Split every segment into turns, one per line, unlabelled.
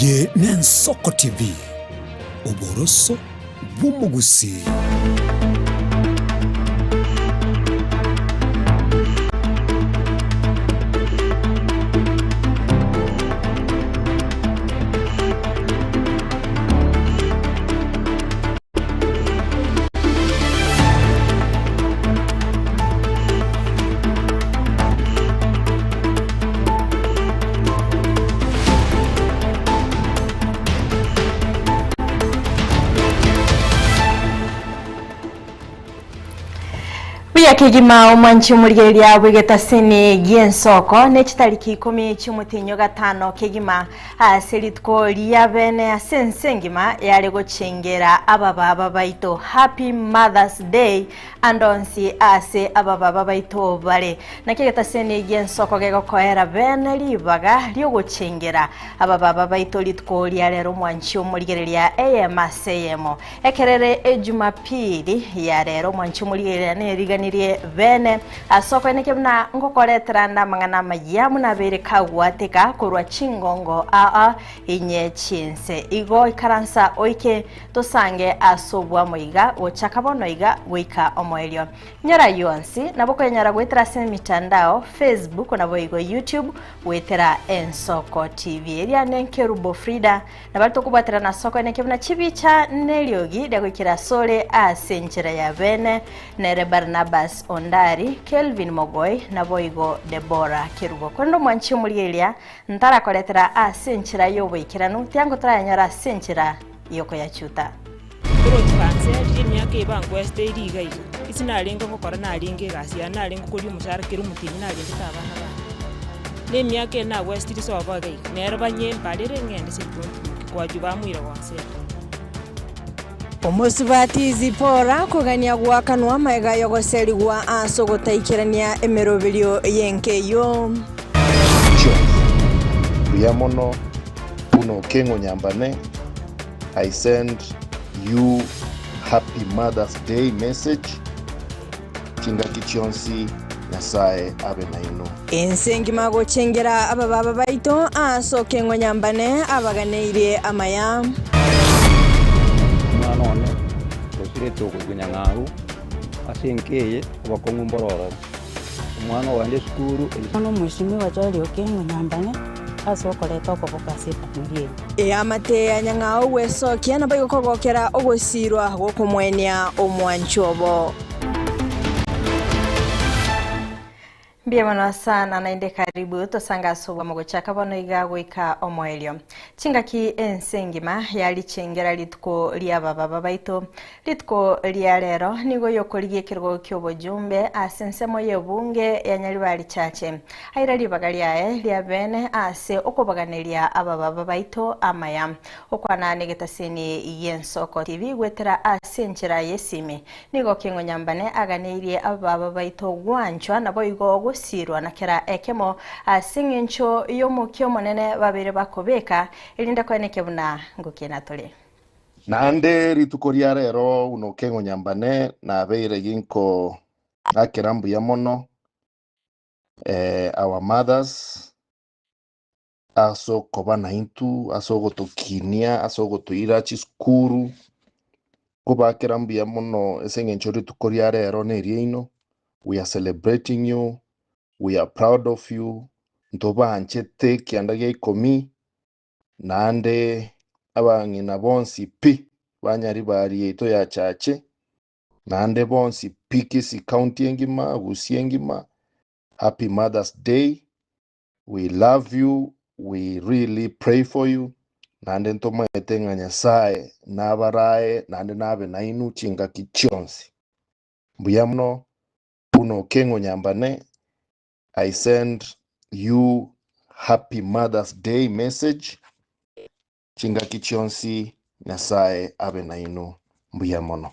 Eye n'Ensoko TV, oboroso bw'omogusii.
Buya kegima omwanchi omorigereria bw'egetasini gi'ensoko ne chitariki ikomi chi'omotienyi o gatano kegima Ase rituko ria bene ase ense engima yare gochengera abababa baito Happy Mother's Day ande onsi ase abababa baito bare. Naki egetaseni gi'ensoko gegokoera bene ribaga riogochengera abababa baito rituko ria rero omwanchi omorigereria eyemo ase eyemo. Ekerere Ejumapili ya rero omwanchi omorigereria neriganirie bene Ase okoenekia buna ngokoretera ande amang'ana amayia buna abeire kagwateka korwa chingongo aa inye chi'ense. Igo ikaransa oike tosange ase oboamo iga gochaka bono iga goika omoerio. Inyora ayio onsi nabo okoyanyora goetera ase emitandao, Facebook naboigo YouTube goetera Ensoko TV. Eria nenkerubo Frida Nabare tokobwaterana ase okoenekia buna chibicha neriogi ria goikera asore ase enchera ya bene, nere Barnabas Ondari, Kelvin Mogoi, naboigo Deborah Kerubo. Korende omwanchi omorigereria ntarakoretera ase enchera y'oboikeranu, tiango torayanyore ase enchera y'okoyachuta.
Torochi banseria emiaka eye bankwesete ere iga iga, ase narenge gokora narenge egasi yane narenge koria omoshahara kera omotienyi narendete abana bane. Na emiaka eye nagwesetirie sobo iga iga, nero banyembarere ng'ende seito ntimoke, kwachwa bamoira gonsera.
Omosubati Zipora kogania goakanwa amaiga y'ogoserigwa ase ogotaikerania emeroberio y'enka eyio.
Chionsi. Mbuya mono buna okeng'onyambane. I send you happy mother's day message chingaki chionsi Nyasae abe nainwe.
Ense engima gochengera abababa baito ase okeng'onyambane abaganeirie amaya.
Omwana one osirete okoigwa nyang'au ase enka eye obokong'u mboro ororo. Omwana ogenda esukuru.
Bono omweshimiwa Joel Okengo Nyambane ase okoreta okoboko ase efamiri eye.
Eamate ya nyang'au gwesokia naboigo kogokera ogosiirwa gw'okomwenia omwanchwa obo.
Mbuya mono sana naende karibu tosange ase obwamo gochaka bono iga goika omoerio. Chingaki ense engima yarichengera rituko ri'abababa baito. Rituko ria rero nigo yokorigia ekerogo ki'obojumbe ase ensemo y'ebunge ya Nyaribari Chache. Aira ribaga riaye ria bene ase okobaganeria abababa baito amaya. Okwana negetaseni gi'ensoko TV goetera ase enchera y'esimi. Nigo King'onyambane aganeirie abababa baito gwanchwa naboigo gosiirwa na kera ekemo ase engencho y'omokia omonene babeire bakobeka, erinde koenekia buna ngokiina tore.
Naende rituko ria rero buna okeng'onyambane nabeire ginko gakera mbuya mono eh, our mothers ase okoba naintwe, ase ogotokinia, ase ogotoira chisukuru, nkobakera mbuya mono ase eng'encho rituko ria rero neriaino, we are celebrating you, we are proud of you, ntobanchete ekianda gia ikomi, Naende abang'ina bonsi pi ba Nyaribari yaito ya Chache, naende bonsi pi Kisii County engima, Gusii engima, Happy Mother's Day, we love you, we really pray for you, naende ntomaete ng'a Nyasaye nabarae naende nabe nainwe chingaki chionsi. Mbuya mono buna okeng'onyambane I send you happy mother's day message chingaki chionsi Nyasaye abe nainwe mbuya mono.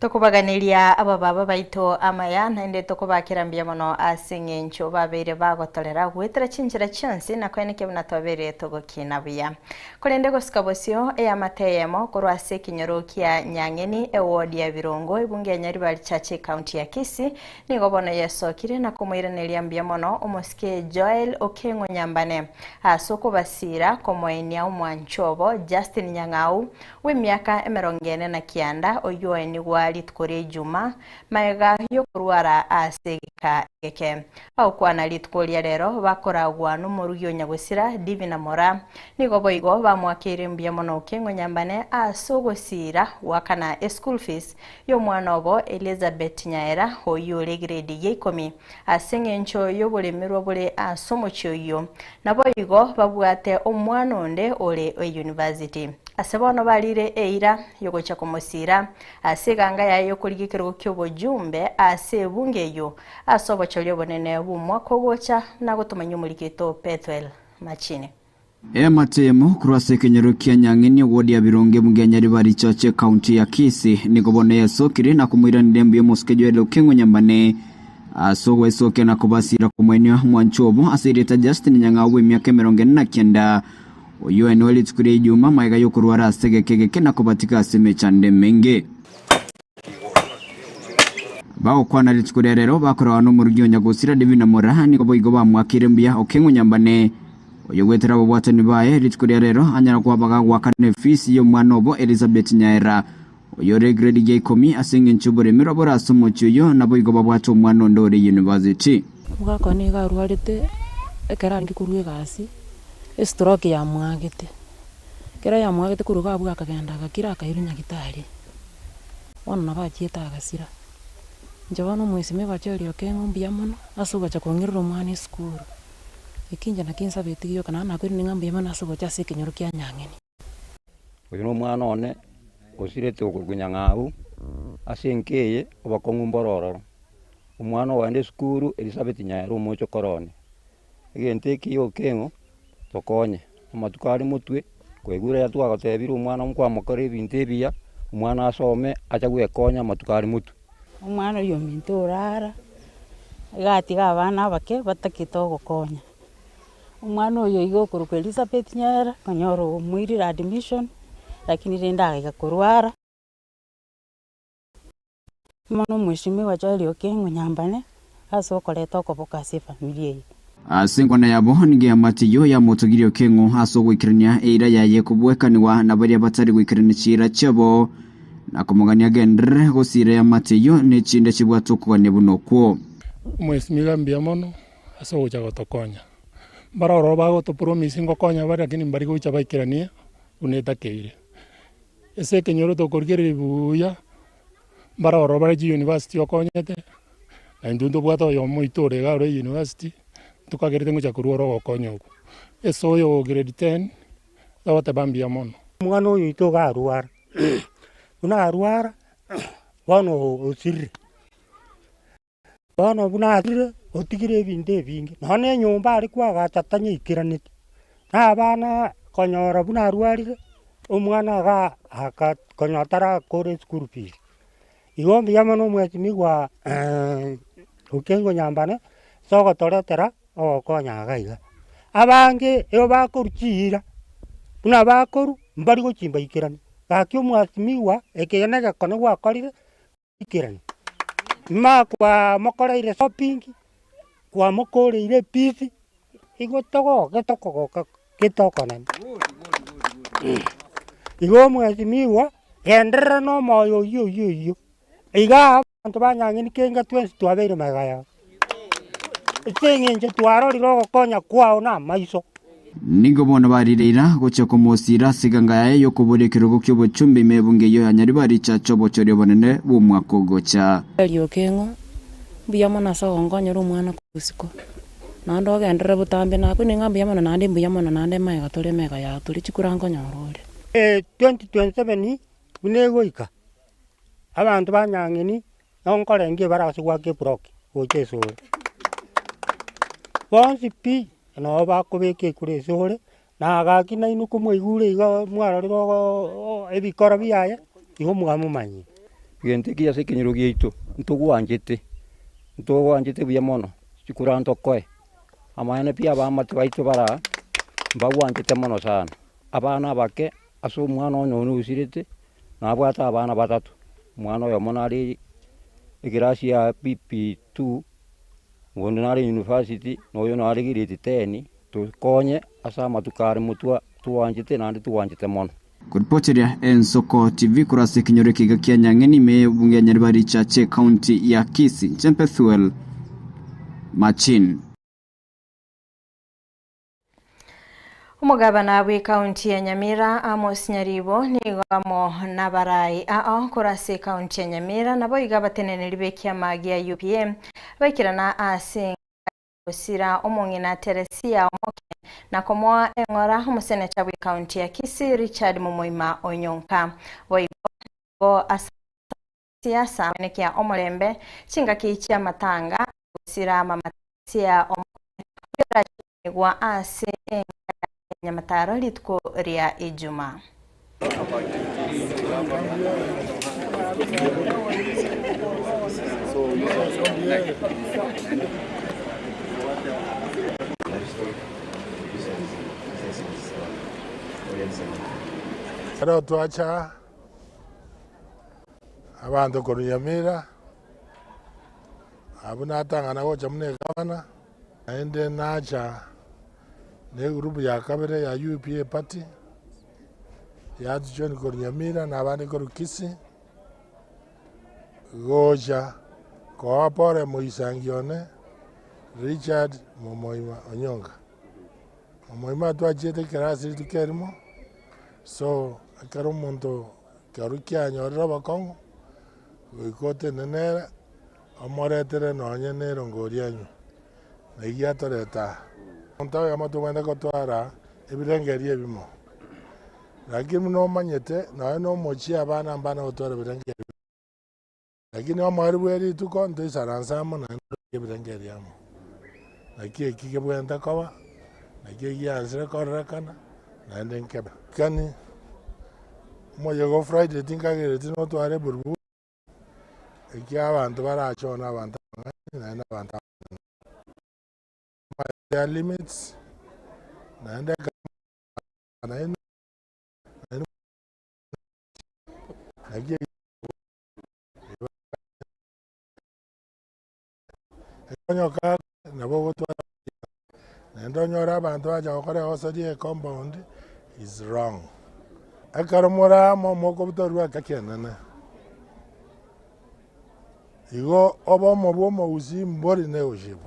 Tokobaganeria abababa baito amaya, naende tokobakera mbuya mono ase eng'encho babeire bagotorera goetera chinchera chionsi na koenekia buna twabeire togokina buya. Korende gosika bosio eamate eyemo korwa ase ekenyoro kia Nyang'eni, eward ya Birongo, ebunge ya Nyaribari Church ecounty ya Kisii, nigo bono yesokire na komoiraneria mbuya mono omosike Joel Okeng'o Nyambane ase okobasira komoenia omwancho obo Justin Nyang'au Bw'emiaka emerongo ene na kianda, oyio oenigwa rituko ria Ijuma, magega y'okorwara ase egeka egeke. Bagokwana rituko ria rero, bakoragwa nomorugi o nyagosira, Divina Moraa. Nigo boigo bamoakeire mbuya mono Okeng'o Nyambane ase ogosiira goakana eschool fees y'omwana obo Elizabeth Nyaera oyio ore egrade ya ikomi ase eng'encho y'oboremerwa bore ase omochie oyio. Naboigo babwate omwana onde ore eyunivasiti. Ase bono barire eira y'ogocha komosiira ase eganga yaye y'okorigia ekerogo ki'obojumbe ase ebunge eyio ase obochori obonene bw'omwaka ogocha na gotomanyia omoriki oito Bethuel Machini.
Eamate eyemo korwa ase ekenyoro kia Nyang'eni ewodi ya Birongo ebunge ya Nyaribari Church ecounty ya Kisii nigo bono yesokire na komoiraneria mbuya omosike Joel Okeng'o Nyambane ase ogwesokia na kobasiira komoenia omwanchwa obo ase erieta Justin Nyang'au bw'emiaka 49 oyio oenigwe rituko ria Ijuma magega y'okorwara ase egeka egeke na kobatiga ase emechando emenge. Bagokwana rituko ria rero bakoragwa nomorugi o nyagosira Divina Moraa nigo boigo bamoakeire mbuya Okeng'o Nyambane oyo goetera ababwatani baye rituko ria rero anyara koba bagagoakana efisi y'omwana obo Elizabeth Nyaera oyore egrade ya ikomi ase engencho y'oboremerwa bore ase omochie oyio naboigo babwate omwana onde ore university.
Omogaka one nigo arwarete ekero arenge korwa egasi, estroke yamwagete. Ekero yamwagete korwa iga abwo akagenda agakira akairwa nyagitari. Bono nabo achiete agasira. Inche bono omwesimi ogocha Okeng'o mbuya mono, ase ogocha kong'irera omwana esukuru. Eki inche naki nsabeti gioka naende nakoirania ng'a mbuya mono ase ogocha ase ekenyoro kia Nyang'eni.
Oyo nomwana one osirete okorokwa Nyang'au, ase enka eye obokong'u mboro ororo. Omwana ogenda esukuru Elizabeth Nyaera omochokoro one. Egento eke Okeng'o tokonye, amatuko are motwe, kwaigure riria twagotebire omwana nkwamokora ebinto ebiya, omwana asome acha gwekonya amatuko are motwe.
Omwana oyio ominto orara, iga atiga abana abake batagete ogokonya. Omwana oyo iga okorokwa Elizabeth Nyaera, okonyora omoirire admission, lakini rende agaiga korwara. Bono omweshimiwa Joel Okengo Nyambane ase okoreta okoboka ase efamiri eye.
Ase enkwana yabo nigo eamate eyio yamotogirie Okeng'o ase ogoikerania eira yaye kobwekanigwa na baria batari goikerania chiira chiabo, na komogania agenderere gosiira eamate eyio ne chinde chibwate okogania buna okwo.
Omwesimiwa mbuya mono ase ogocha gotokonya. Mbare ororo bagotopromise ngokonya bare lakini mbari gocha baikeranie buna etakeire. Ase ekenyoro tokorigereria buya, mbare ororo bare chiuniversity okonyete, na intwe ntobwate oyomo oito ore iga ore university, ntokagerete ngocha korwa ore ogokonya okwo. Ase oyo grade ten, togoteba mbuya mono.
Omwana oyo oito iga arwara, buna arwara, bono osirire. Bono buna asirire, otigire ebinto ebinge, nonya na enyomba aria kwagacha tanyeikeraneti, na abana konyora buna arwarire, omwana iga aka konyora tarakora eschool fees. Igo mbuya mono omwesimigwa Okengo Nyambane, ase ogotoretera ogokonya iga iga. Abange ebo bakorwa chiira, buna bakorwa, mbari gochimbaikerania, gaki omwasimigwa eke na egekone gwakorire. Ikerani, ma kwamokoreire shopping, kwamokoreire epiisi, igo togoke tokogoka gete okonene. Igo omwesimigwa, genderera na omoyo oyio oyio oyio, igaa abanto ba Nyang'eni kenga twensi twabeire magega yao, ase eng'encho twarorire ogokonya kwao na amaiso.
Nigo bono barire ira gochia komosiira ase eganga yaye y'okoboria ekerogo ki'obochumbe ime ebunge eyio ya Nyaribari Church obochori obonene bw'omwaka ogocha.
Erioki ng'o, mbuya mono ase ogonkonyera omwana korwa isiko, naende ogenderere botambe nakoinwe ng'a mbuya mono naende mbuya mono naende magega tore magega yao tore chikura nkonyora ore.
2027 buna egoika, abanto ba Nyang'eni nonkorengia ebara ase goaka eblock gocha esore, bonsi pi. Nabo bakobeka ekura esore, na gaki nainwe komwaigure iga mwarorire ogoo ebikoro biaye, igo mwamomanyire.
Egento ekiya ase ekenyoro giaito, ntogwanchete, ntogwanchete buya mono, chikura ntokoe. Amaene pi abaamate baito bare aa, mbagwanchete mono sana. Abana abake, ase omwana onye one osirete, nabwate abana batato, omwana oyomo nare ekerasi ya PP2, onde nare university, na oyo nare grade ten, tokonye ase amatuko are motwa twanchete naende twanchete mono.
Koripoteria Ensoko TV korwa ase ekenyoro ekiga kia Nyang'eni ime y'ebunge ya Nyaribari Chache County ya Kisii, Inche Bethuel Machin.
Omogabana bw'ekaunti ya Nyamira Amos Nyaribo nigo amo nabarai ao korwa ase ekaunti ya Nyamira naboigo abateneneri b'ekiama gia UPA baikerana ase Gosira omong'ina Teresia Omoke na komoa eng'ora omoseneta bw'ecounty ya Kisii Richard Momoima Onyonka. Boigo nigo ase siasa kia omorembe chingaki chi'amatanga gosira mama Teresia Omoke oyorachigwa ase enka ya Nyamataro rituko ria Ijumaa.
Ekero twacha abanto korwa Nyamira, abwo natang'ana gocha buna egavana, naende nacha. Na egroup ya kabere ya UPA party yatujoin korwa Nyamira na abande korwa Kisii, gocha koa pore moisangi one Richard Momoima Onyonka. Momoima twachiete ekerasi rituko erimo, so ekero omonto keru kianyorire obokong'u, goika otenene ere omoretere nonye na erongori enywe. Na eyio yatoreta aa. Omonto oyomo tobwenerete gotwara ebirengererio ebimo, lakini buna omanyete nonya na omochie abana mbana gotwara ebirengererio ebimo, lakini omoerio bwe rituko ntoisaranse amo naende tobeke ebirengererio amo. Naki eki kebwenerete koba, naki eki giansire kororekana, naende nkebe. Kani, omoyega o Friday tinkagereti notware eburuburu. Ekiagera abanto barache na abanto abang'aini naende abanto abanene. Their limits, naende naende naki onyoka nabo ogotwara naende onyore abanto bacha gokora egosori ye compound is wrong. Ekero more amo mokobutorwa ekeki enene, igo obomo bwa omogusii mbori negotiable.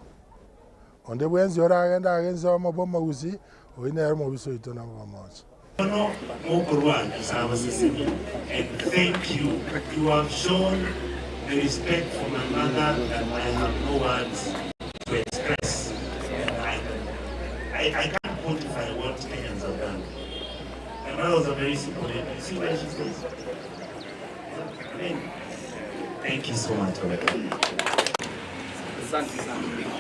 Onde bwensi oragende against obomo bwa omogusii, oyio nere omobisa oito nabo bamoche.
Bono mokorwa Nyasae abasesenie and thank you you have shown the respect for my mother that I have no words to express and I I, I can't quantify what Kenyans have done. My mother was a very simple lady. You see where she stays? I mean, thank you so much.
Asante sana.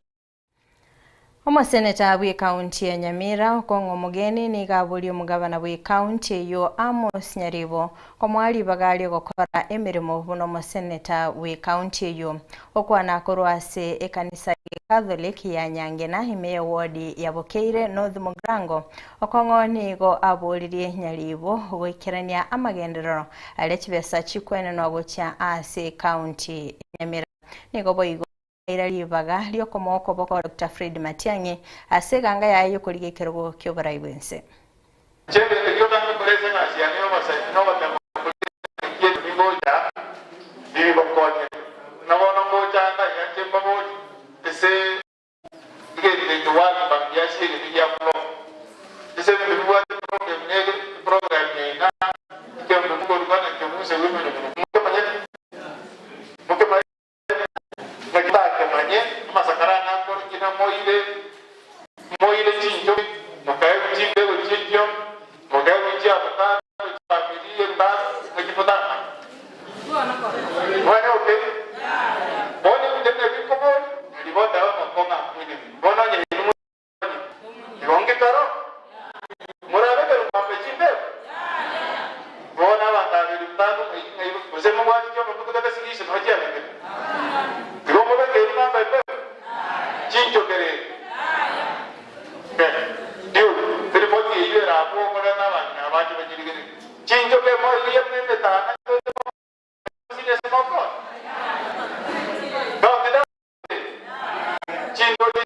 Omoseneta bw'ekaunti ya Nyamira okong'a omogeni nigo aborie omogabana bw'ekaunti eyio Amos Nyaribo komoa ribaga ri'ogokora emeremo buna omoseneta bw'ekaunti eyio. Okwana korwa ase ekanisa ya Catholic ya Nyangena ime y'ewodi ya Bokeire North Mugirango, Okong'o nigo aboririe Nyaribo goikerania amagenderero aria chibesa chikwenenwa gochia ase ekaunti ya Nyamira. Nigo boigo. Aira ribaga ri'okomoa okoboko Doctor Fred Matiang'i ase eganga yaye y'okorigia ekerogo ki'oborai bw'ense.
Inche egento ki'otange nkore ase egasi yane y'obosemi nogotema koria eki erio nigocha nibigokonye. Buna bono ngocha anga iga inche mbaborie ase egento ekio World Bank yasie egento gia floor. Ase ebinto bibwate problem nege eprogram yaino ekero mokoruga na kebuse bw'emeremo mokemanyete mokemanyete. Naki bakemanye amasakara ane akore ki namoire, moire chinchoki, mokaegwa chimbego chi'ekio, mokaegwa chi'avocado, chifamiri, embasi, naki motamanye? Mwene okeri? Bono ebinto buna ebi nkoboria, nari botabe amakong'u akwene. Bono onye inwe Igo nketoro? Morabekere omwambe chimbego? Bono abanto abere mbabe ng'ai ng'ai gose mobwate chiombe motogete. bache banyerigererie. Chinchoka emoirie buna emetana toche gosiria ase mokonya. Don't Chindori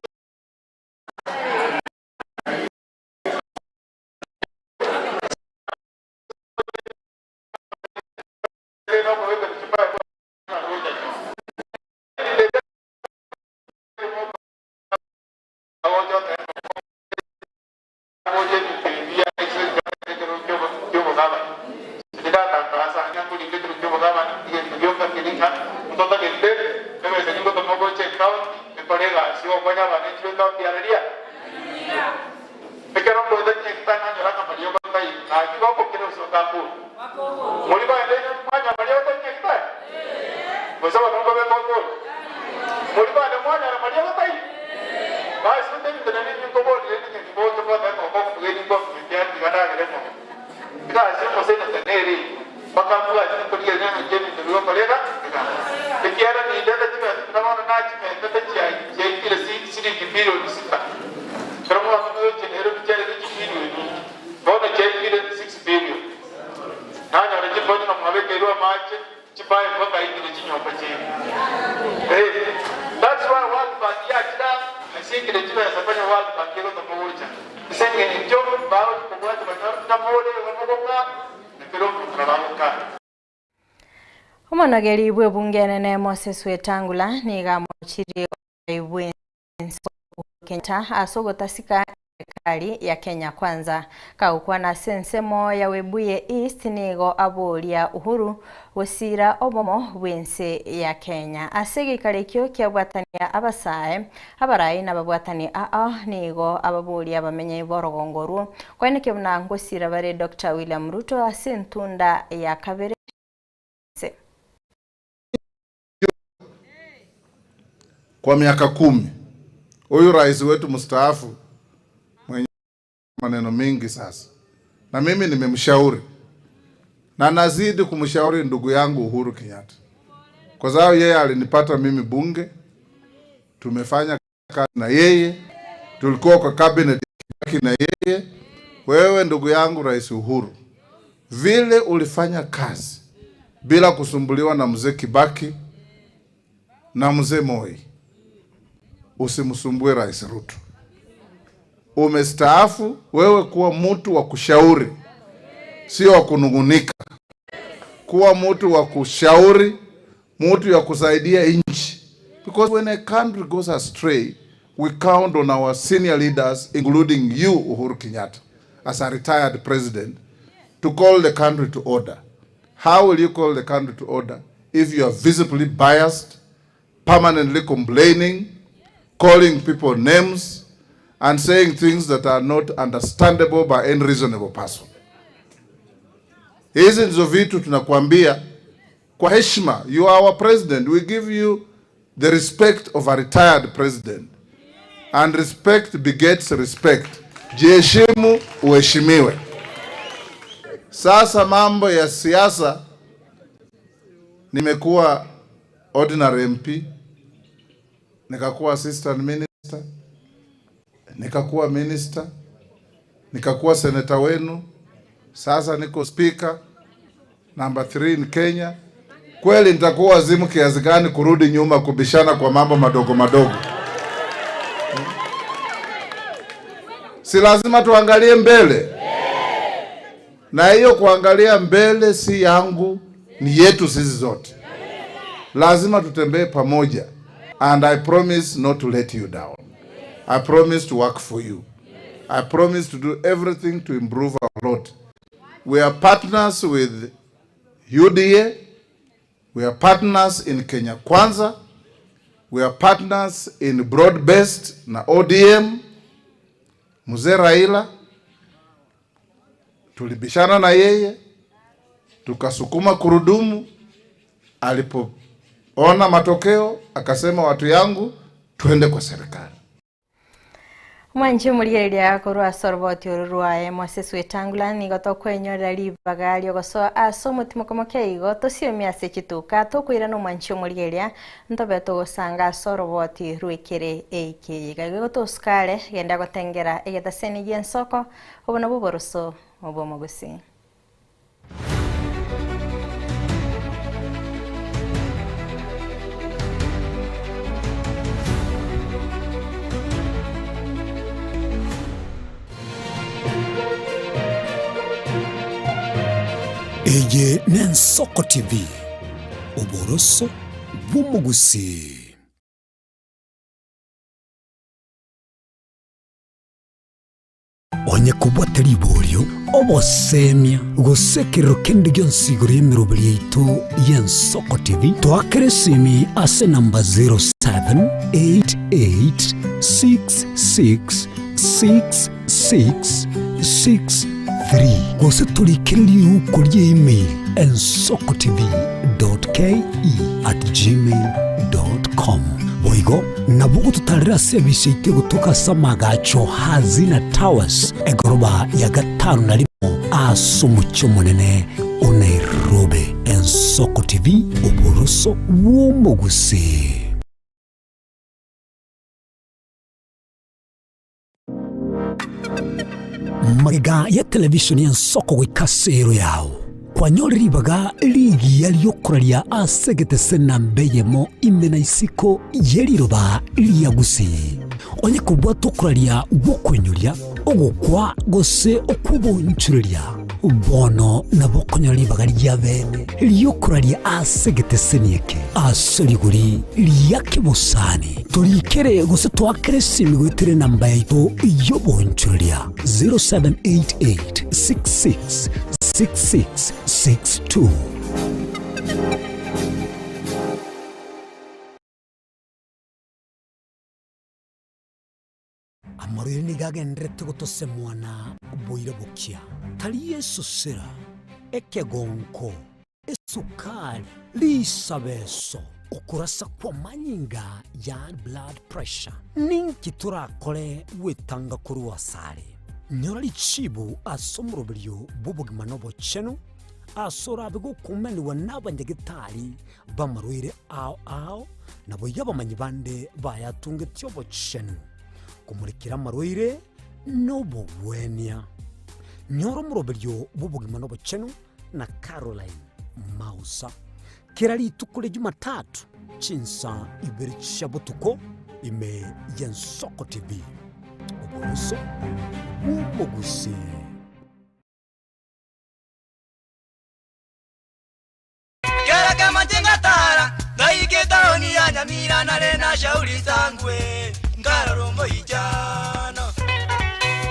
Omonogeri bw'ebunge enene Moses Wetangula nigo amochirie oborai bw'ense Uhuru Kenyatta ase ogotasika eserikali ya Kenya Kwanza. Kagokwana ase ensemo ya Webuye East nigo aboria Uhuru gosiira obomo bw'ense ya Kenya. Ase egeikaro ekio kiabwatania abasae, abarai na ababwatani ao nigo ababoria abamenyi b'orogongo orwo koenekia buna ngosiira bare Doctor William Ruto ase entunda ya kabere ase.
Kwa miaka kumi huyu rais wetu mstaafu mwenye maneno mingi sasa, na mimi nimemshauri na nazidi kumshauri ndugu yangu Uhuru Kenyatta, kwa sababu yeye alinipata mimi bunge, tumefanya kazi na yeye, tulikuwa kwa cabinet na yeye. Wewe ndugu yangu Rais Uhuru, vile ulifanya kazi bila kusumbuliwa na mzee Kibaki na mzee Moi, usimsumbue Rais Ruto. Umestaafu wewe, kuwa mtu wa kushauri, sio wa kunungunika. Kuwa mtu wa kushauri, mtu ya kusaidia nchi, because when a country goes astray we count on our senior leaders including you Uhuru Kenyatta as a retired president to call the country to order. How will you call the country to order if you are visibly biased, permanently complaining, calling people names, and saying things that are not understandable by any reasonable person? Hizi ndizo vitu tunakuambia kwa heshima. You are our president. We give you the respect of a retired president. And respect begets respect. Jiheshimu, uheshimiwe. Sasa mambo ya siasa, nimekuwa ordinary MP, nikakuwa assistant minister, nikakuwa minister, nikakuwa senator wenu, sasa niko speaker number 3 in Kenya. Kweli nitakuwa wazimu kiasi gani kurudi nyuma kubishana kwa mambo madogo madogo? Si lazima tuangalie mbele? Na hiyo kuangalia mbele si yangu, ni yetu sisi zote. Lazima tutembee pamoja, and I promise not to let you down. I promise to work for you. I promise to do everything to improve our lot. We are partners with UDA. We are partners in Kenya Kwanza. We are partners in broad-based na ODM. Mzee Raila tulibishana na yeye tukasukuma kurudumu. Alipoona matokeo akasema, watu yangu, twende kwa serikali.
Omwanchi omorigereria korwa ase oroboti oro rwaye Moses Wetangula nigo tokwenyorera ribaga riogosoa ase omotimoko moke igo tosiomie ase chituka tokoirana omwanchi omorigereria ntobe togosanga ase oroboti rwekere eike eye iga igo tosuka are genda gotengera egetaseni giensoko obo nabwo oboroso obw'omogusii.
Eye n'Ensoko TV, oboroso bw'omogusii. Onye kobwate riborio, obosemia, gose ekerero kende gionsi igoro y'emeroberi yaito y'Ensoko TV, toakere esimi ase enamba 0788666663 gose torikere riuko rie email ensokotv.ke@gmail.com. Boigo Nabo gototarera ase ebise yaito egotoka ase amagacho Hazina Towers, egoroba ya gatano na rimo ase omochie omonene o Nairobi. Ensoko TV, oboroso bw'omogusii. Magega ya televisheni y'ensoko goika ase ero yao, kwanyorire ribaga rigiya ri'okoraria ase egetese namba eyemo ime na isiko ye riroba ria Gusii. Onye kobwate okoraria gw'okoinyoria, ogokwa gose okw'obonchoreria, Bono nabo okonyora ribaga ria bene ri'okoraria ase egeteseni eke ase rigori ria kebosani. Torikere gose toakere esimi goetera enamba yaito y'obonchoreria 0788 66 66 62. Amarwaire nigo agendererete gotosemwa na boira bokia, tari esosera, ekegonko, esukari, risabeso, okorasa kw'amanyinga ya blood pressure. Ninki torakore gwetanga korwa asare? Nyora richibu ase omoroberio bw'obogima na obochenu, ase orabe gokuumanigwa n'abanyagetari b'amarwaire ao ao, naboigo abamanyi bande bayatungetie obochenu, komorekera amarwaire nobogwenia. Nyora omoroberio bw'obogima nobochenu na Caroline Mausa kera rituko ria Jumatatu chinsa ibere chia botuko ime y'Ensoko TV. Oboroso bw'omogusii.
Kera kemanche ngatara, ngaika etaoni ya Nyamira nare na shauri sangwe, nkarora omoichano.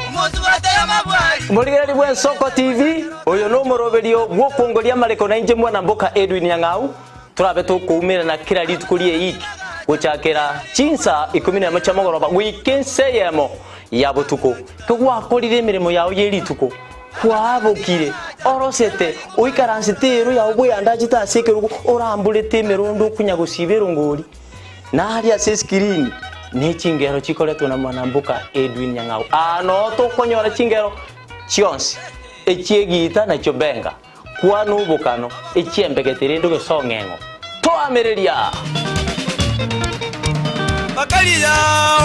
Omosubati amabwari.
Omorigereria bw'Ensoko TV, oyo nomoroberio bw'okwongoria amareko na inche mwana mboka Edwin Nyang'au, torabe tokoumerana kera rituko ri'eiki gochakera chinsa ikomi nemo chia mogoroba goika ensa eyemo ya botuko. Kegwakorire emeremo yao ye rituko, Kwabokire, orosete, oikaransete eero yao bweyandachete ase ekerogo, oramborete emerondo okonya gosiba erongori, na aria ase esikirini ne chingero chikoretwe na mwanamboka Edwin Nyang'au. Aa noo tokonyora chingero chionsi, echi'egiita na chiobenga, kwana obokano, echi'embegete rende ogesong'eng'o. Toamereria!
Bakaria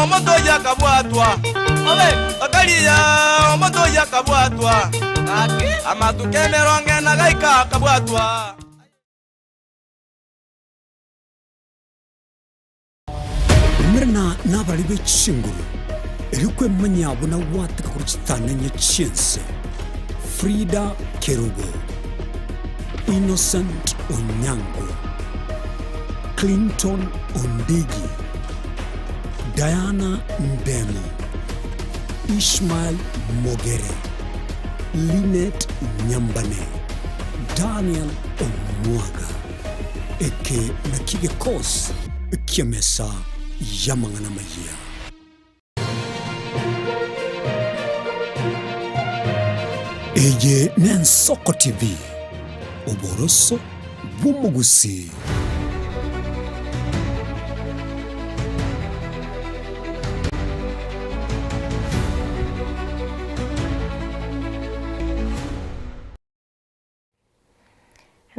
omonto oyio akabwatwa, bakaria omonto oyio akabwatwa, amatuko emerongo ena gaika akabwatwa.
Umerana nabari be chinguru, erio kwemanyia buna gwateka korwa chitang'ani chi'ense. Frida Kerubo, Innocent Onyango, Clinton Ondigi, Diana Ndemo, Ishmael Mogere, Linet Nyambane, Daniel Omwaga. Eke nakio gekosi ki'emesa y'amang'ana amayia. Eye n'Ensoko TV, oboroso bw'omogusii.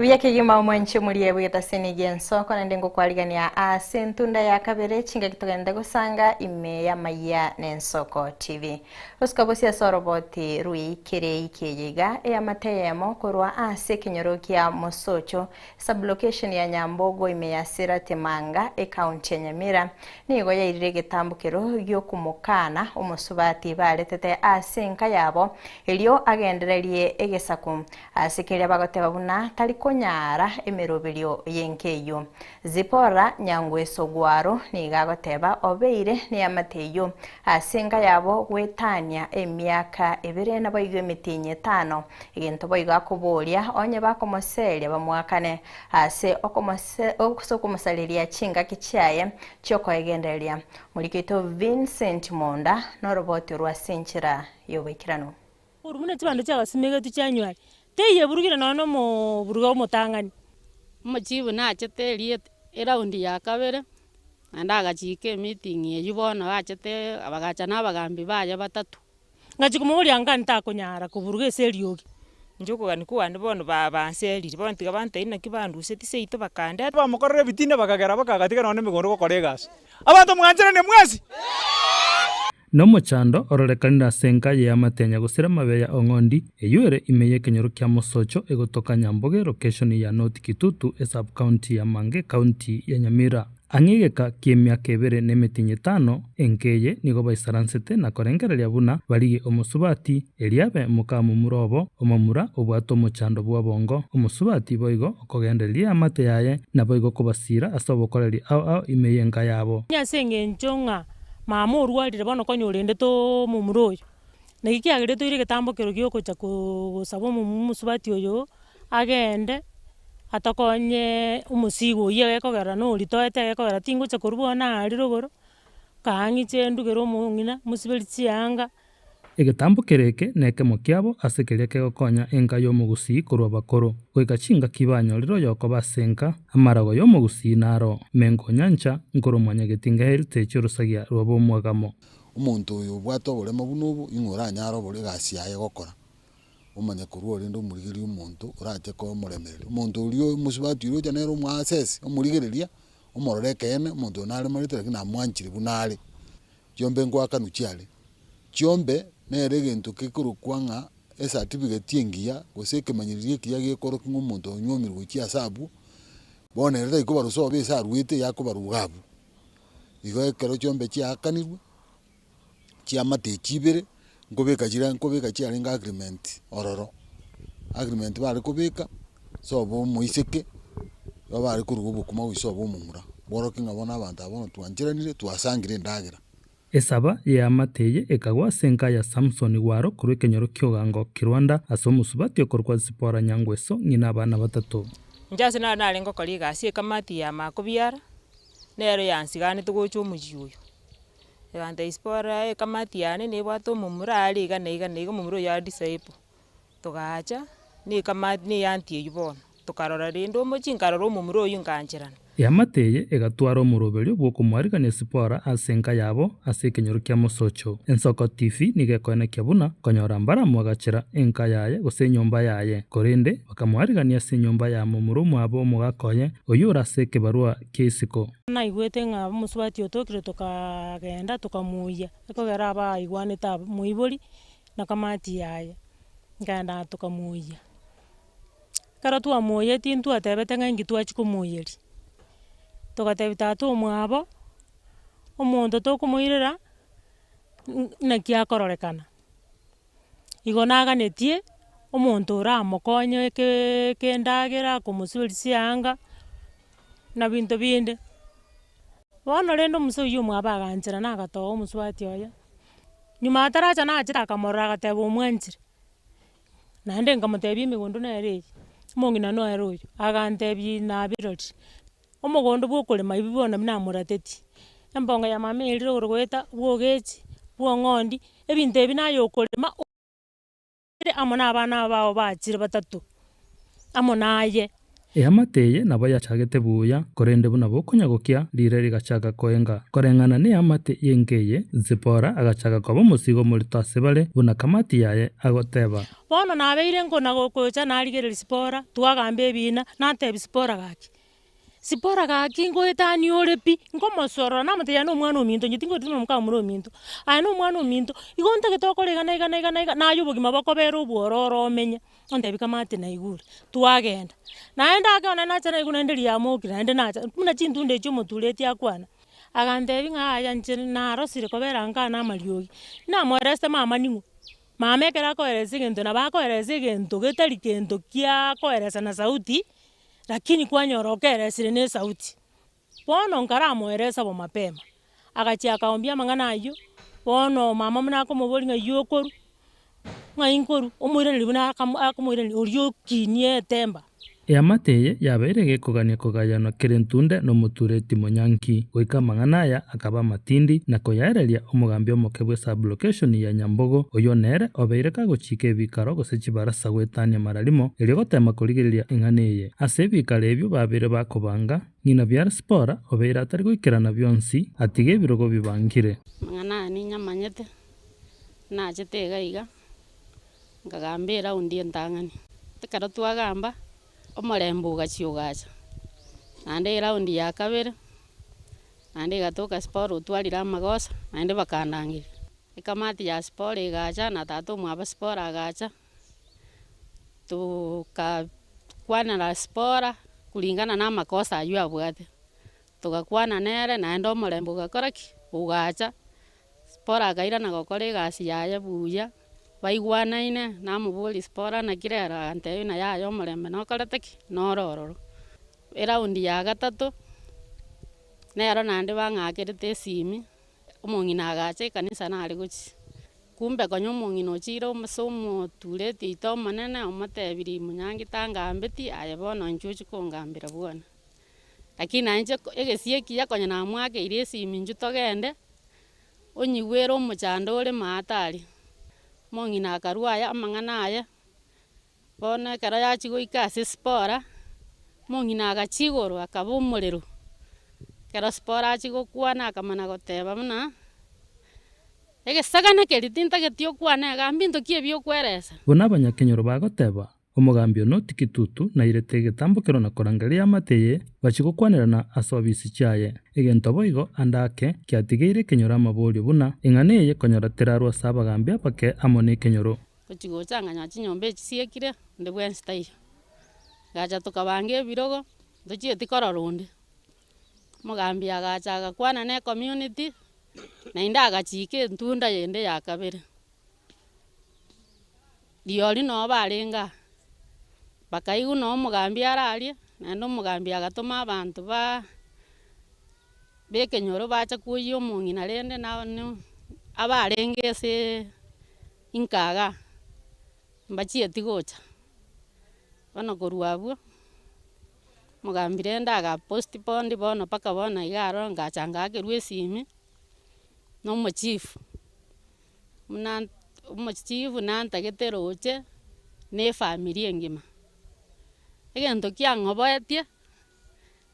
Buya kegima omwanchi omorie bw'egetasini gi'ensoko naende ngokwarigania ase entunda ya kabere chingaki togende gosanga ime y'amayia n'ensoko TV. Gosuka bosio ase oroboti rw'eikere eiki eye iga eamate eyemo korwa ase ekenyoro kia Mosocho Sub-location ya Nyambogo ime ya Sirati Manga ecounty ya Nyamira nigo yairire egetambokero gi'okomokana omosubati baretete ase enka yabo erio agendererie egesaku Ase keria bagoteba buna tari konyara emeroberio y'enka eyio. Zipora Nyangweso Gwaro nigo agoteba obeire neamate eyio ase enka yabo goetania emiaka ebere naboigo emetienyi etano, egento boigo akoboria onye bakomoseria bamoakane ase okomosareria chingaki chiaye chiokoegendereria. Morikito Vincent Monda noroboti orwo ase enchera y'oboikeranu.
Korwa buna chibando chiagasimegetwe chianywa aria, teiyeburugire nonya na omoburuga omotang'ani.
Omochibu nachete eria eraundi ya kabere, naende agachika emeeting eywo bono bachete bagacha na abagambi baye batato.
Ngachia komoboria anga ntakonyara koburuga ase eriogi.
Inche okogania kwane bono ba banserire, bono tiga bantebie naki banduseti seito bakandeta.
Bamokorera ebitina bakagera bakagatiga nonya nemegondo gokora egasi. Abanto mwancheranie mwensi.
Nomochando ororekanire ase enka y'eamate ya Nyagosira Mabeya Ong'ondi, eyio ere ime y'ekenyoro kia Mosocho egotoka Nyamboge lokeshoni ya North Kitutu esub-county ya Manga ecounty ya Nyamira. Ang'e egeka ki'emiaka ebere na emetienyi etano, enka eye nigo baisaransete na korengereria buna barigie omosubati, erio abe mokamomura obo, omomura obwate omochando bw'obongo, omosubati boigo okogendereria eamate yaye, naboigo kobasiira ase obokoreri ao ao ime y'enka yabo.
Onye ase engencho ng'a mama orwarire bono konya orendete omomura oyo, naki kiagerire toire egetambokero giogocha kogosaba omosubati oyo agende atokonye omosigo oyio egekogera noria toete egekogera tingocha korwa bono aria rogoro, kaang'iche ndugere omong'ina mosiberi chianga.
Egetambo kere eke nekemo kiabo ase keria kegokonya enka y'omogusii korwa bakoro, goika chingaki banyorire oyokoba ase enka, amarago y'omogusii naro, Mengo Nyancha, nkorwa Mwanyagetinga Heritage orosagia rw'abomwagamo.
Omonto oyo obwate oboremo buna obo, ing'o oranyare obore egasi yaye gokora? Omanye korwa orende omorigereria omonto orache komoremereria. Omonto oria omosubati oria ocha nere omoasesi, omorigereria, omorore ekeene, omonto oyo naremarete lakini namwanchire buna are. Chiombe ngoakanwa chiare. Chiombe nere egento kekorokwa ng'a ecertificate engiya gose ekemanyererio ekiya gekorokia ng'a omonto onywomirwe gochia ase abwo, bono ere tari kobarwa sobo ase arwete yakobarwa iga abwo. Igo ekero chiombe chiaakanirwe, chiamate echi ibere, nkobeka chire nkobeka chiarenge agreement ororo, agreement bare kobeka, sobo omoiseke, igo bare koruga obokima gochia sobo omomura, bworokia ng'a bono abanto aba bono twancheranire, twasangire endagera.
Esaba y'eamate eye ekagwa ase enka ya Samson Gwaro korwa ekenyoro ki'Ogango Kirwanda ase omosubati okorokwa Zipporah Nyangweso, ng'ina abana batato.
Inche ase naro narenge gokora egasi ekamati ya makobiara, nero yansiganete gocha omochie oyo. Egantebia Zipporah ekamati yane nebwate omomura are iga na iga na iga omomura oyio are disciple. Togaacha, na ekamati na eanti eyio bono, tokarora rende omochie nkarora omomura oyio nkaancherana.
Eamate eye egatwara omoroberio bw'okomoarigania Sipora ase enka yabo ase ekenyoro kia Mosocho. Ensoko TV nigo ekoenekia buna konyora mbaramoagachera enka yaye gose enyomba yaye, korende bakamoarigania ase enyomba ya momura omwabo omogaka oye, oyio ore ase ekebarua kia isiko.
Naigwete ng'a omosubati otokire tokagenda tokamoyia, ekogera abaigwanete aba moibori na kamati yaye, nkaenda tokamoyia. Ekero twamoyetie ntwatebete ng'a inki twachia komoyeria, togatebia tata omwabo, omonto tokomoirera naki akororekana. Igo naganetie omonto oramokonye ekeeee endagera, komosiberia chianga, na binto binde. Bono rende omosee oyio omwabo agancherana agatoa omosubati oye, nyuma ataracha nachete akamorora agateba omwanchire. Naende nkamotebia emegondo nere eye, omong'ina nere oyo, agantebia nabirori, omogondo bwa okorema ebi bono namoratetie, embongo ya mama erire igoro goeta, bwa ogechi, bwa ong'ondi, ebinto ebi naye okorema amo na abana aba bao bachire batato, amo naye.
Eamate eye nabo yachagete buya, korende buna bokonya gokia, riire rigachaka koenga. Koreng'ana neamate y'enka eye, Zipora agachaka koba omosigo omorito ase bare, buna kamati yaye agoteba.
Bono nabeire nkona-gokocha narigereria Sipora, twagamba ebiina, natebia Sipora gaki, Sipora gaki ngoetania ore pi, nkomosorora namotebia aye na omwana ominto inche tingoeti buna omokamura ominto, aye na omwana ominto, igo ntagete okore iga na iga na iga na iga, naye obogima bokobera obwororo omenye. Ontebia kamate naigure, twagenda. Naende ake one nacha naigwa naende riamokire naende nacha, buna chintunda echio omotureti akwana. Agantebia ng'a yaya inche narosire kobera nka na amariogi, namoeresete mama ning'o? Mama ekero akoeresa egento nabo akoeresa egento getari kento kia koeresa na sauti, lakini kwanyora okeeresire na esauti. Bono nkaramoeresa bo mapema, agachia akaombia amang'ana ayio, bono mama buna akomoboria ng'ai okorwa, ng'ai nkorwa, omoiraneria buna akamo akomoiraneria oria okinie etemba.
Eamate eye yabeire egekogania kogayanwa kera entunde nomotureti monyanki, goika amang'ana aya akaba amatindi na koyaereria omogambi omoke bwe sub-location ya Nyambogo, oyio nere obeire kagochika ebikaro gose chibarasa goetania mara rimo erio gotema korigereria eng'ana eye. Ase ebikaro ebio babeire bakobanga, Ng'ina biara Sipora obeire atari goikerana bionsi, atiga ebirogo bibangire.
Amang'ana aya ninyamanyete, nachete iga iga, nkagamba eraundi entang'ani. Ekero twagamba, omorembe ogachia ogacha, naende eraundi ya kabere, naende egatoka Sipora otwarire amagoso, naende bakandangeria. Ekamati ya Sipora egacha, na tata omwabo Sipora agacha, tokakwanera Sipora kulingana na amakosa aywo abwate. Togakwana nere naende omorembe ogakora ki? Ogacha, Sipora akairana gokora egasi yaye buya, baigwanaine, namoboria Sipora naki rero agantebia buna yaya omorembe nokorete ki? Noro ororo. Eraundi ya gatato, nero naende bang'akerete esimi. Omong'ina agacha ekanisa nare gochia, kumbe konya omong'ina ochiire ase omotureti oito omonene omotebirie monyangi tangambeti aye bono inchuo ochia kongambera bwana. Lakini naye inche egesie ekiya konya namwakeire esimi inchuo togende, onyigwere omochando ore maate aria. Omong'ina akarwa aye amang'ana aye, bono ekero yachia goika ase sipora, omong'ina agachia igoro akaba omorero, ekero sipora achia gokwana akamana goteba buna, egesagane keria tintageti okwane igaa mbinto ki ebi okweresa?
Buna abanyakenyoro bagoteba, Omogambi one o Kitutu nairete egetambokero na korangeria eamate eye bachie gokwanerana ase obisi chiaye. Egento boigo ande ake kiatigeire ekenyoro amaborio buna eng'ana eye konyora terarwe ase abagambi abake amo nekenyoro.
Gochia gocha nganyora chinyomba echi chiekire, onde bwensi taiyo. Ngacha tokabanga ebirogo, ntochieti korora onde. Omogambi agacha agakwana na ecommunity, naende agachika entunda yende ya kabere. Rirorio noo barenge aa, bakaigwa noo omogambi ararie, naende omogambi agatoma abanto ba bekenyoro bacha koyia omong'ina rende na abarenge ase inka igaa, mbachieti gocha. Bono korwa abwo, omogambi rende aga postponed bono mpaka bono iga aro ngacha ngaakerwa esimi, na omochifu, buna omochifu nantagete roche na efamiri engima. Egento kiang'oboetie,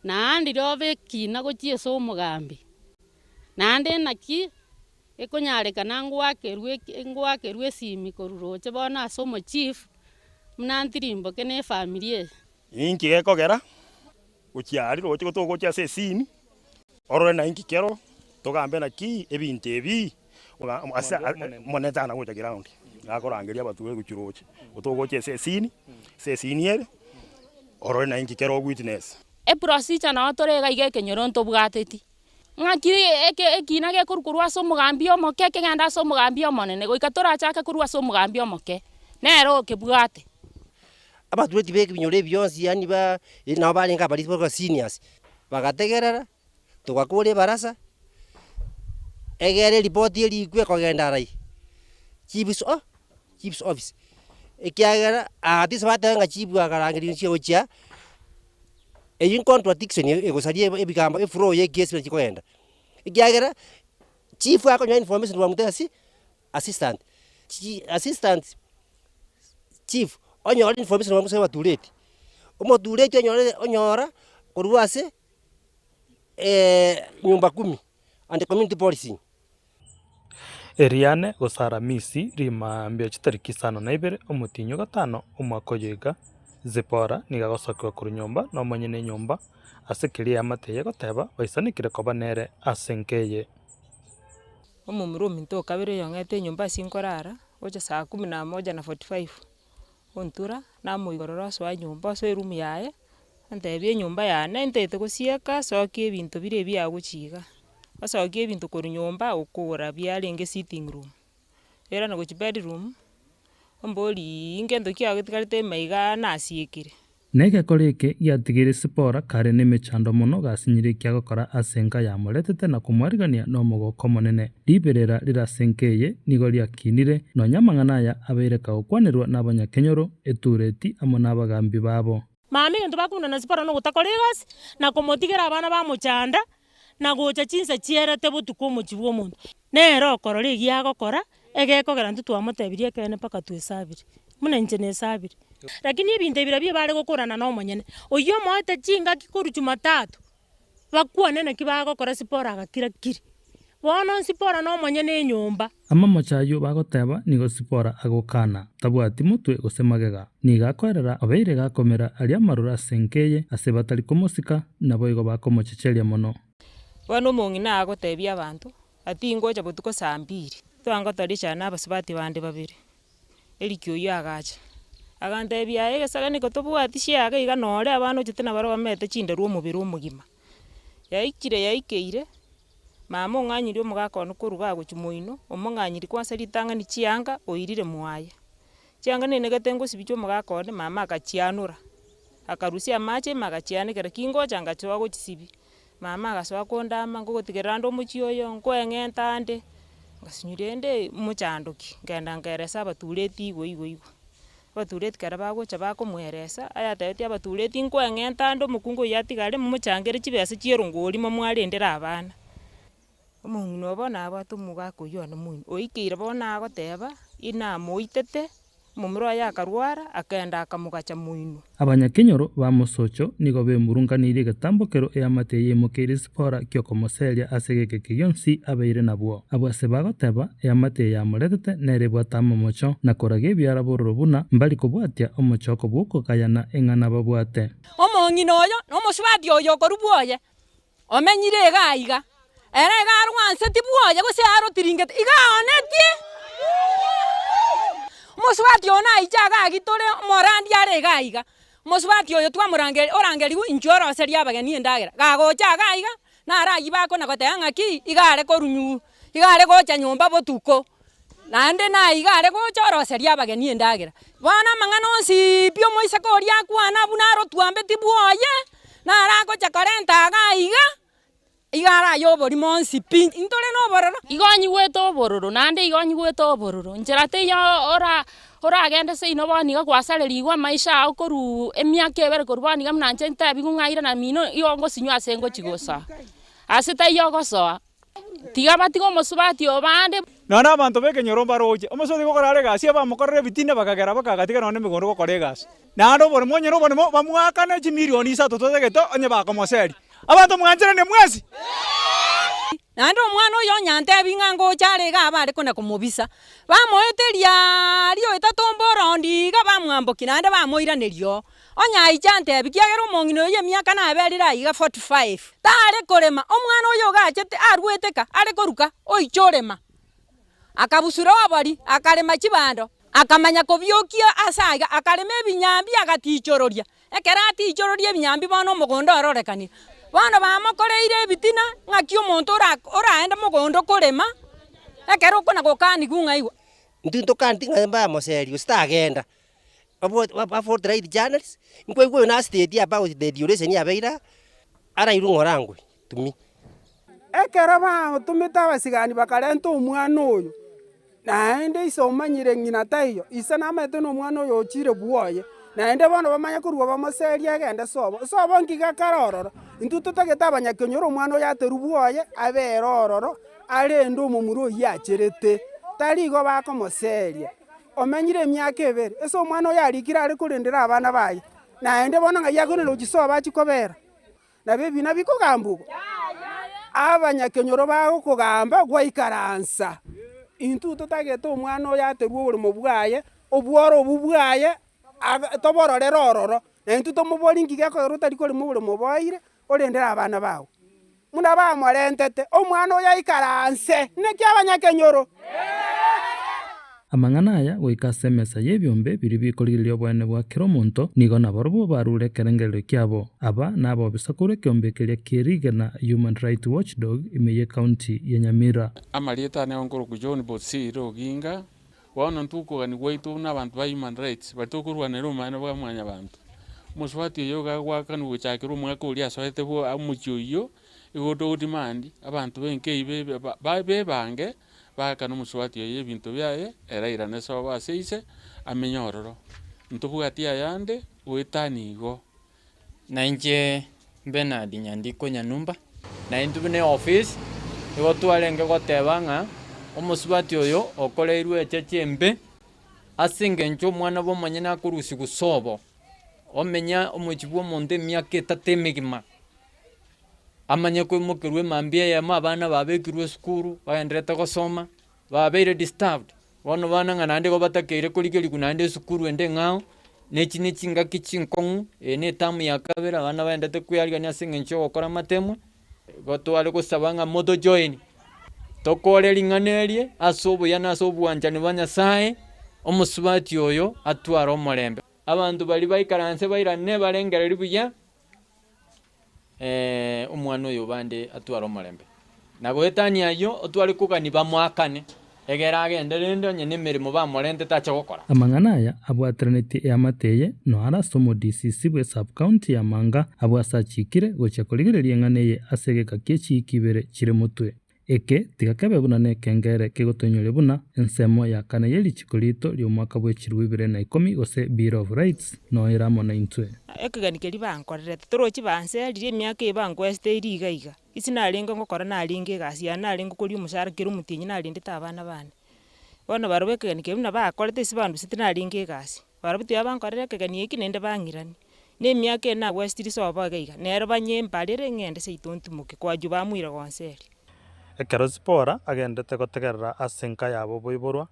naende riobe ekina gochia ase omogambi, naende naki ekonyarekana ngoakerwe eki ngoakerwe esimi korwa roche bono ase omochief, buna ntirimboke na efamiri eye.
Ninki gekogera gochia aria roche gotogochia ase esini, orore na inki kero, togambe naki ebinto ebi ase omonene tana gocha ground, nakorangeria abatureti gochia roche, gotogochia ase esini, ase esini ere, orore na inki kero witness.
Eprocedure noo tore iga iga ekenyoro ntobwateti, ng'aki eke ekina gekorwa korwa ase omogambi omoke kegende ase omogambi omonene, goika torachake korwa ase omogambi omoke, nere okebwate.
Abatureti ba ebinyoro ebi bionsi yaani ba nabo barenge abarisia barwa seniors, bagategerera, togakora ebarasa, egere eripoti erikwe ekogenda arai, chiefs o chiefs office, ekiagera aa tisi bateba ng'a chief akarangeria inche gochia, eywo contradiction egosaria ebigambo eflow ya ekesi buna chikogenda, ekiagera chief akonyora information from the asi assistant, chi assistant chief onyore information korwa ase abatureti. Omotureti onyore onyora korwa ase nyumba kumi and community policing.
Eriane gose Aramisi, rimaambia chitariki isano na ibere, omotienyi o gatano, omwaka oyo iga, Zipora nigo agosokigwa korwa nyomba nomonyene enyomba, ase keria eamate eye egoteba baisanekire koba nere ase enka eye.
Omomura ominto o kabere oyong'ete enyomba ase nkorara, gocha saa kumi na moja na forty five, ontura, namoigorera osoa nyomba osoe eroom yaye, Antebia enyomba yane ntaete gosieka sokia ebinto bire ebiago gochia igaa. Osokie ebinto korwa nyomba okogora biarenge sitting room, oirane gochia bedroom, omboriiii ngento ki agetigarete ime igaa nasiekire.
Na egekora eke giatigeire Sipora kare nemechando mono gasinyire eki agokora ase enka yamoretete na komwarigania nomogoko omonene. Riberera rire ase enka eye nigo riakinire, nonya amang'ana aya abeire kagokwanerwa nabanyakenyoro, etureti amo nabagambi babo.
Mama egento bakobuna na Sipora nogotakora egasi, na komotigera abana bamochanda, na gocha chinsa chierete botuko omochie bw'omonto. Nere okorora egiya agokora, egekogera intwe twamotebirie ekeene mpaka twesabire, buna inche nesabire. Lakini ebinto ebi biria bare gokorana na omonyene, oyio omoete chingaki korwa jumatatu, bakwane naki bagokora Sipora agakira kiri. Bono Sipora nomonyene enyomba.
Amamocho ayio bagoteba nigo Sipora agokana, tabwati motwe gose magega. Nigo akoerera obeire gakomera aria amaroro ase enka eye, ase batari komosika, naboigo bakomochecheria mono.
Bono omong'ina agotebia abanto, ati ngocha botuko saa mbiri, twangotoria echae na abasubati bande babere. Eriki oyio agacha, agantebia aye egesagane eke tobwati chiaga iga nore abana ochete nabarobwo bamete chinderu omobere omogima. Yaikire yaikeire, mama ong'anyirie omogaka one korwa igaa gochia moino, omong'anyirie kwansa ritang'ani chianga oirire mwaye. Chianga nenegete ngosibia chia omogaka one, mama akachianora, akarusia amache ime agachianekera ki ngocha ngachoa gochisibia. Mama agasoa kondama nkogotigerera ande omochie oyo, nkoeng'enta ande, ngasinywa rende mochando ki, nkagenda nkaeresa abatureti igo igo igo. Abatureti ekero bagocha bakomoeresa, ayatebetie abatureti nkoeng'enta ande omokungu oyio atigare momochangere chibesa chia erongori momwarendere abana. Omong'ina obo nabwate omogaka oyio one moino, oikeire bono agoteba, inamoitete, omomura oye akarwara, akagenda akamogacha moino.
Abanyakenyoro ba mosocho nigo bemurunganeirie egetambokero eamate eye emokeire Sipora ki'okomoseria ase egekeke gionsi abeire nabwo. Abwo ase bagoteba, eamate eye yamoretete nere ebwate amamocho, na koraga ebiara bororo buna mbari kobwatia omochoko bw'okogayana eng'ana babwate.
Omong'ina oyo na omosubati oyo okorwa bwoye, omenyire iga aiga, ere iga arwanseti bwoye gose arotiringeti, iga aonetie. Omosubati oyo naiche iga agitore omorandia are iga aiga, omosubati oyo twamorangeria orangeriwe inchuo oroserie abageni endagera, gagocha iga aiga, naro aywo bakona goteba ng'aki, iga are korwa nyu iga are gocha nyomba botuko, naende naiga are gocha oroseria abageni endagera. Bono amang'ana onsi pi omoiseke oria akwana buna arotwambeti bwoye, naro agocha korenta iga aiga, iga araye oborimo onsi pi, intore nobororo.
Igo onyigwete obororo, naende igo onyigwete obororo, nchera teiyo ora oragende seino bono iga gwasarerigwe amaisha ao korwa emiaka ebere korwa bono iga buna inche ntebiwu ng'a irana mino igo ngosinywa ase ngochia gosoa, ase taiyo ogosoa. Tiga batige omosubati oo bande.
Nonya na abanto b'ekenyoro mbaroche, omosubati gokora are egasi, abamokorera ebitina bakagera bakagatiga nonya nemegondo gokora egasi. Naende oboremo onye noboremo bamoakane chimilioni isato totagete onye bakomoseria. Abanto mwancheranie mwensi.
Naende omwana oyo onye antebi ng'a ngocha are iga abare kona komobisa, bamoeteria aria oetatomba orondi iga bamwambokia naende bamoiraneria oo. Onye aiche antebi, kiagera omong'ina oyo emiaka naberire aiga 45, tare korema, omwana oyo ogachete aruete ka, are koruka, oiche orema. Akabusura obori, akarema chibando, akamanya kobiokia ase aiga, akarema ebinyambi agatichororia. Ekero atichororia ebinyambi bono omogondo ororekanire. Bono bamokoreire ebitina, ng'aki omonto ora oraende mogondo korema, ekero okona gokanigwa ng'a igwa.
Intwe ntokaneti ng'a mbamoserie gose tagenda, Aforthright journalist, nkwaigwa oyo na state about the duration yabeire aa, arairwe ng'ora angwe to me.
Ekero batomete abasigani bakarenta omwana oyo, naende ise omanyire ng'ina taiyo, ise namanyete na omwana oyo ochire bwoye, naende bono bamanye korwa bamoserie agende sobo. Sobo nki gakare ororo? Intwe totagete abanyakenyoro omwana oyo aterwe bwoye, abere ororo, arende omomura oyio acherete, tari igo bakomoseria. Omenyire emiaka ebere, ase omwana oyo arikire are korendera abana baye. Naende bono ng'ai akoirana gochia sobo achie kobera? Nabo ebina bikogambwa igo, abanyakenyoro bagokogamba gwaikaransa. Intwe totagete omwana oyo aterwe oboremo bwaye, obworo obwo bwaye, aga tobororere ororo, na intwe tomoborie nki gekogera otari korema oboremo oboeire, orendere abana bao. Buna bamorentete, omwana oyo aikaranse. Naki abanyakenyoro?
Amang'ana aya goika ase emesa y'ebiombe biria bikorigereria oboene bwa kera omonto, nigo nabarobwo barure ekerengererio kiabo. Aba nabobisa korwa ekeombe keria kie rigena Human Right Watchdog ime y'ecounty ya Nyamira.
Amarieta ane nkorokwa John Bosire Oginga, bono intwe okogania gwaito buna abanto ba human rights baria tokorwanera obomaene bwa mwanyabanto. Omosubati oyo iga agoakanwa gochakera omwaka oria asoete bwa omochie oyio, igo togo demand abanto ba enka eyio bebe ba bebange baakane omosubati oyo ebinto biaye ere airane sobo ase ise amenye ororo. Ntobwati ayande goetania igo.
Na inche Bernard Nyandiko Nyanumba. Na intwe buna eofisi, nigo twarenge goteba ng'a omosubati oyo okoreirwe echeche embe, ase engencho omwana bw'omonyene akorusigwa sobo, omenya omochie bw'omonto emiaka etato emegima, amanye koimokerwa emambia eyemo abana babekirwe esukuru, bagendererete gosoma, babeire disturbed. Bono bana ng'a naende igo batakeire korigerigwa naende esukuru ende eng'ao, na echi ne chingaki chinkong'u, eye ne etamu ya kabere abana baendete kwearigania ase eng'encho y'ogokora amatemwa, igo tware gosaba ng'a motojoin, tokore ring'ana erie ase obuya na ase obwanchani bwa Nyasaye, omosubati oyo atware omorembe. Abanto baria baikaranse bairane barengererie buya, omwana oyo bande atware omorembe. Na goetania ayio, otware kogania bamoakane, egere agende rende onye nemeremo bamorentete ache gokora.
Amang'ana aya abwateranetie eamate eye noaro ase omo-DCC bwe sub-county ya Manga abwo ase achikire gochia korigereria eng'ana eye ase egeka kie chiiki ibere chire motwe. Eke tiga kebe buna nekengere kegotoinyoria buna ensemo ya kane ye richiko riito ri'omwaka bwe chilifu ibere na ikomi gose Bill of Rights noyo ere amo naintwe.
Ekegeni keria bankorerete, torochi banseririe emiaka eye bankwesete ere iga iga, ase narenge ngokora narenge egasi yane narenge koria omoshahara kera omotienyi narendete abana bane. Bono barobwo ekegeni keria buna bakorete ase banduseti narenge egasi, barobwo tiga bankorera ekegeni eki naende bang'irania. Na emiaka eye nagwesitirie sobo iga iga, nero banyembarere ng'ende seito ntimoke, kwajwa bamoira gonseria.
Ekero Zipora agendete gotegerera ase enka yabo boiborwa,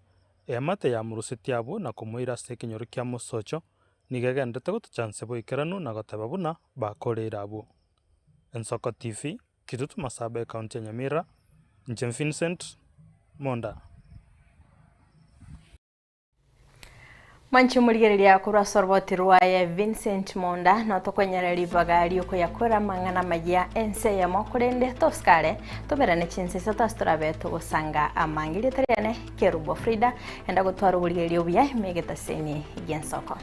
eamate yamorusetie abwo na komoira ase ekenyoro kia mosocho, nigo egenderete gotocha nse boikeranu na goteba buna bakoreire abwo. Ensoko TV, Kitutu Masaba Ecounty ya Nyamira, inche Vincent Monda.
Mwanche omorigereria korwa ase oroboti rwaye Vincent Monda notokonyora ribaga riokoyakora amang'ana amayia ense eyemo korende tosikare toberane chinsa isato ase torabe togosanga amange rieta riane Kerubo Frida enda gotwara oborigereria obuya ime egetaseni gi'ensoko.